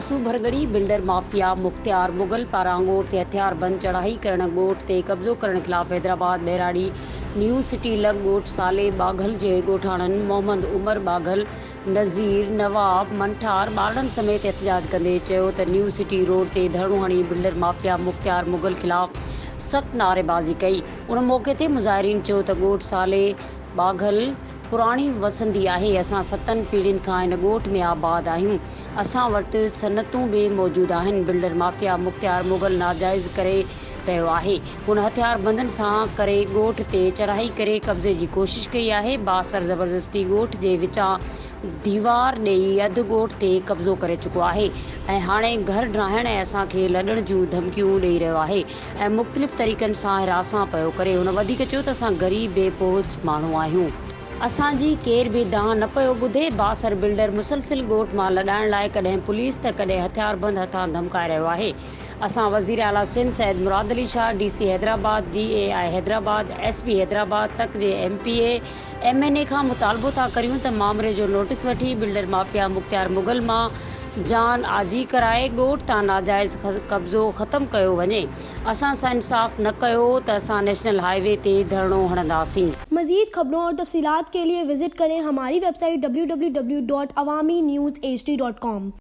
واسو Bhurgri builder mafia مختيار مغل پاران ڳوٺ تي هٿياربند چڙهائي ڪرڻ ڳوٺ تي قبضو ڪرڻ خلاف حيدرآباد ٻهراڙي نيو سٽي لڳ ڳوٺ صالح ٻاگهل جي ڳوٺاڻن محمد عمر ٻاگهل، نذير، نواب، منٺار ٻارڙن سميت احتجاج ڪندي چيو ته نيو سٽي روڊ تي ڌرڻو هڻي بلڊر مافيا مختيار مغل خلاف سخت نعريبازي ڪئي ان موقعي تي مظاهرين چيو ته ڳوٺ صالح ٻاگهل پراڻي وسندي آهي، اسان ستن پيڙهين کان هن ڳوٺ ۾ آباد آهيون، اسان وٽ صنعتون به موجود آهن، بلڊر مافيا مختيار مغل ناجائز ڪري رهيو آهي، هن هٿياربندن سان ڪري ڳوٺ تي چڙهائي ڪري قبضي جي ڪوشش ڪئي آهي، بااثر زبردستي ڳوٺ جي وچان ديوار ڏئي اڌ ڳوٺ تي قبضو ڪري چڪو آهي ۽ هاڻي گهر ڊاهڻ ۽ اسان کي لڏڻ جون ڌمڪيون ڏئي رهيو آهي ۽ مختلف طريقن سان هراسان پيو ڪري. هن وڌيڪ چيو ته اسان غريب بي پهچ ماڻهو آهيون. اسان جي ڪير به دانهن نه پيو ٻڌي، بااثر بلڊر مسلسل ڳوٺ مان لڏائڻ لاء ڪڏهن پوليس ته ڪڏهن هٿياربند هٿان ڌمڪائي رهيو آهي. اسان وزير اعليٰ Sindh Syed Murad Ali Shah, D C Hyderabad, D A I Hyderabad, S P Hyderabad, تڪ جي M P A, M N A کان مطالبو ٿا ڪريون ته مامري جو نوٽيس وٺي بلڊر مافيا مختيار مغل مان جان آجي ڪرائي ڳوٺ تان ناجائز قبضو ختم ڪيو وڃي اسان سان انصاف نه ڪيو ته اسان نيشنل هاء وي تي ڌرڻو هڻنداسين. مزيد خبرون اور تفصيلات کے لئے وزٽ ڪرين ھماري website W W W dot Awami news H D dot com.